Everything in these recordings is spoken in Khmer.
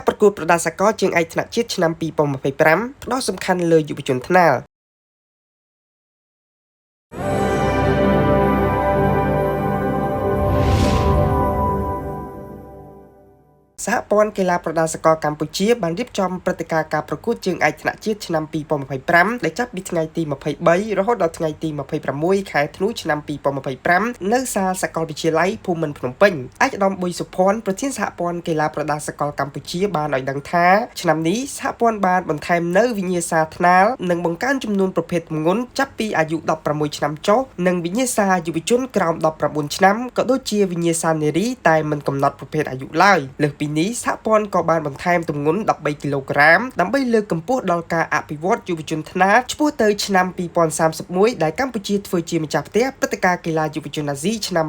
ការប្រកួតប្រដាល់សកលជើងឯកថ្នាក់ជាតិឆ្នាំ2025ផ្ដោតសំខាន់លើយុវជនថ្នាល សហព័ន្ធកីឡាប្រដាល់សកលកម្ពុជាបានរៀបចំព្រឹត្តិការណ៍ការប្រកួតជើងឯកថ្នាក់ជាតិឆ្នាំ2025ដែលចាប់ពីថ្ងៃទី23រហូតដល់ថ្ងៃទី26ខែធ្នូឆ្នាំ2025នៅសាលសាកលវិទ្យាល័យភូមិន្ទភ្នំពេញឯកឧត្តមប៊ុយសុភ័ណ្ឌប្រធានសហព័ន្ធកីឡាប្រដាល់សកលកម្ពុជាបានឲ្យដឹងថាឆ្នាំនេះសហព័ន្ធបានបន្ថែមនៅវិញ្ញាសាថ្នាលនិងបង្កើនចំនួនប្រភេទទម្ងន់ចាប់ពីអាយុ16ឆ្នាំចុះនិងវិញ្ញាសាយុវជនក្រោម19ឆ្នាំក៏ដូចជាវិញ្ញាសានារីតែមិនកំណត់ប្រភេទអាយុឡើយលើសពីនេះសហព័ន្ធក៏បានបន្ថែមទម្ងន់13គីឡូក្រាមដើម្បីលើកកម្ពស់ដល់ការអភិវឌ្ឍយុវជនថ្នាលឆ្ពោះទៅឆ្នាំ2031ដែលកម្ពុជាធ្វើជាម្ចាស់ផ្ទះព្រឹត្តិការណ៍កីឡាយុវជនអាស៊ីឆ្នាំ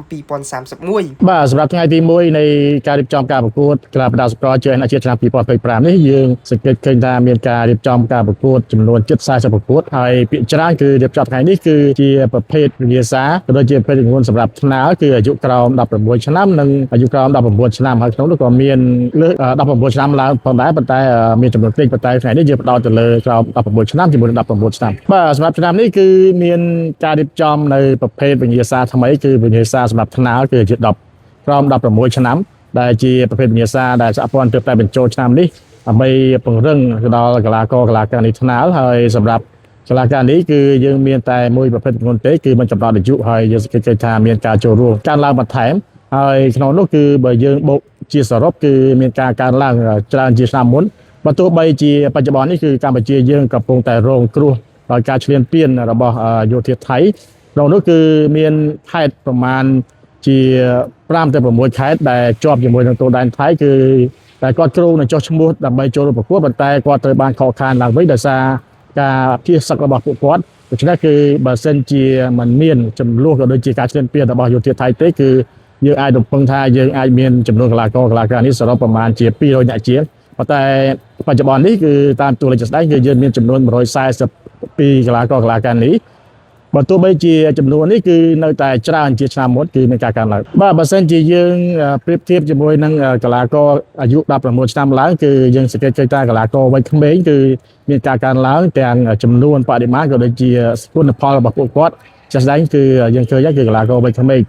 2031 បាទសម្រាប់ថ្ងៃទី1នៃការរៀបចំការប្រកួតកីឡាប្រដាល់សកលជើងអាជាតិឆ្នាំ2025នេះយើងសង្កេតឃើញថាមានការរៀបចំការប្រកួតចំនួនជិត40ប្រកួតហើយភាគច្រើនគឺរៀបចំថ្ងៃនេះគឺជាប្រភេទវិញ្ញាសាក៏ដូចជាប្រភេទចំនួនសម្រាប់ថ្នាលគឺអាយុក្រោម16ឆ្នាំនិងអាយុក្រោម19ឆ្នាំហើយក្នុងនោះក៏មានលើស19ឆ្នាំឡើងផងដែរប៉ុន្តែមានចំនួនតិចប៉ុន្តែថ្ងៃនេះយើងផ្ដោតទៅលើក្រោម16ឆ្នាំជាមួយនឹង19ឆ្នាំបាទសម្រាប់ឆ្នាំនេះគឺមានការរៀបចំនៅប្រភេទវិញ្ញាសាថ្មីគឺវិញ្ញាសាសម្រាប់ថ្នាលគឺអាយុ10 ក្រោម16ឆ្នាំដែលជាប្រភេទវិញ្ញាសាដែលសហព័ន្ធទើបតែបញ្ចូលឆ្នាំនេះដើម្បីពង្រឹងទៅដល់កីឡាករកីឡាការិនីថ្នាលហើយសម្រាប់កីឡាការិនីគឺយើងមានតែមួយប្រភេទចំនួនទេគឺមិនកំណត់អាយុហើយយើងសង្កេតឃើញថាមានការចូលរួមកើនឡើងបន្ថែមហើយក្នុងនោះគឺបើយើងបូកជាសរុបគឺមានការកើនឡើងច្រើនជាឆ្នាំមុនបើទោះបីជាបច្ចុប្បន្ននេះគឺកម្ពុជាយើងកំពុងតែរងគ្រោះដោយការឈ្លានពានរបស់យោធាថៃក្នុងនោះគឺមានខេត្តប្រមាណជា5ទៅ6ខេត្តដែលជាប់ជាមួយនឹងទោដែនថៃគឺតែគាត់គ្រោងនឹងចុះឈ្មោះដើម្បីចូលរួមប្រកួតប៉ុន្តែគាត់ត្រូវបានខកខានឡើងវិញដោយសារការភៀសសឹករបស់ពួកគាត់ដូច្នេះគឺបើសិនជាមិនមានចំនួនក៏ដូចជាការឈ្លានពានរបស់យោធាថៃទេគឺយើងអាចរំពឹងថាយើងអាចមានចំនួនកីឡាករកីឡាការិនីសរុបប្រមាណជា200នាក់ជាងប៉ុន្តែបច្ចុប្បន្ននេះគឺតាមតួលេខជាក់ស្ដែងគឺយើងមានចំនួន142កីឡាករកីឡាការិនី បើទោះបីជាចំនួននេះគឺនៅតែច្រើនជាឆ្នាំមុនគឺមានការកើនឡើងបាទបើសិនជាយើងប្រៀបធៀបជាមួយនឹងកីឡាករអាយុ19ឆ្នាំឡើងគឺយើងសង្កេតឃើញថាកីឡាករវ័យក្មេងគឺមានការកើនឡើងទាំងចំនួនបរិមាណក៏ដូចជាគុណផលរបស់ពួកគាត់ជាក់ស្ដែងគឺយើងឃើញហើយគឺកីឡាករវ័យក្មេង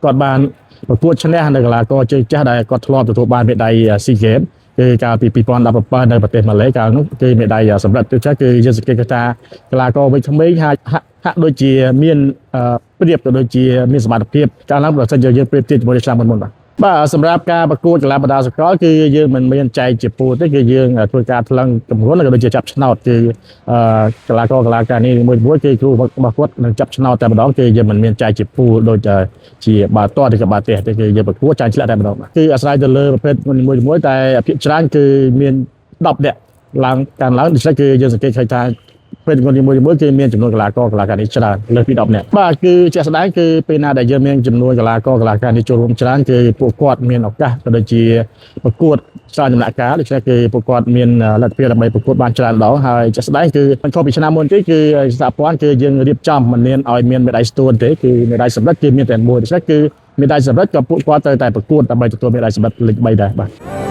គាត់បានប្រកួតឈ្នះនៅកីឡាករជើងចាស់ដែលគាត់ធ្លាប់ទទួលបានមេដាយ SEA Games គឺកាលពី2017នៅប្រទេសម៉ាឡេកាលនោះគឺមេដាយសម្រាប់ទចាស់គឺយើងសង្កេតឃើញថាកីឡាករវ័យក្មេងហាក់ហាក់ដូចជាមានប្រៀបក៏ដូចជាមានសមត្ថភាពកាលឡើងប្រសិនជាយើងប្រៀបធៀបជាមួយនឹងឆ្នាំមុនៗបាទបាទសម្រាប់ការប្រកួតកីឡាបណ្ដាសកលគឺយើងមិនមានចែកជាពូលទេគឺយើងធ្វើការថ្លឹងទម្ងន់ក៏ដូចជាចាប់ឆ្នោតគឺកីឡាករកីឡាការិនីមួយមួយគឺគ្រូរបស់គាត់នឹងចាប់ឆ្នោតតែម្ដងគឺយើងមិនមានចែកជាពូលដូចជាបាល់ទាត់ឬក៏បាល់ទះទេគឺយើងប្រកួតចាញ់ឆ្លាក់តែម្ដងគឺអាស្រ័យទៅលើប្រភេទមួយមួយតែភាគច្រើនគឺមាន10នាក់ឡើងកើនឡើងដូច្នេះគឺយើងសង្កេតឃើញថាពេលចំនួននីមួយៗគឺមានចំនួនកីឡាករកីឡាការិនីច្រើនលើសពី10នាក់បាទគឺជាក់ស្ដែងគឺពេលណាដែលយើងមានចំនួនកីឡាករកីឡាការិនីចូលរួមច្រើនគឺពួកគាត់មានឱកាសក៏ដូចជាប្រកួតច្រើនដំណាក់កាលដូច្នេះគឺពួកគាត់មានលទ្ធភាពដើម្បីប្រកួតបានច្រើនដងហើយជាក់ស្ដែងគឺមិនខុសពីឆ្នាំមុនទេគឺសហព័ន្ធគឺយើងរៀបចំមិនមានឲ្យមានមេដាយស្ទួនទេគឺមេដាយសម្រិតគឺមានតែមួយដូច្នេះគឺមេដាយសម្រិតក៏ពួកគាត់ត្រូវតែប្រកួតដើម្បីទទួលមេដាយសម្រិតលេខ3ដែរបាទ។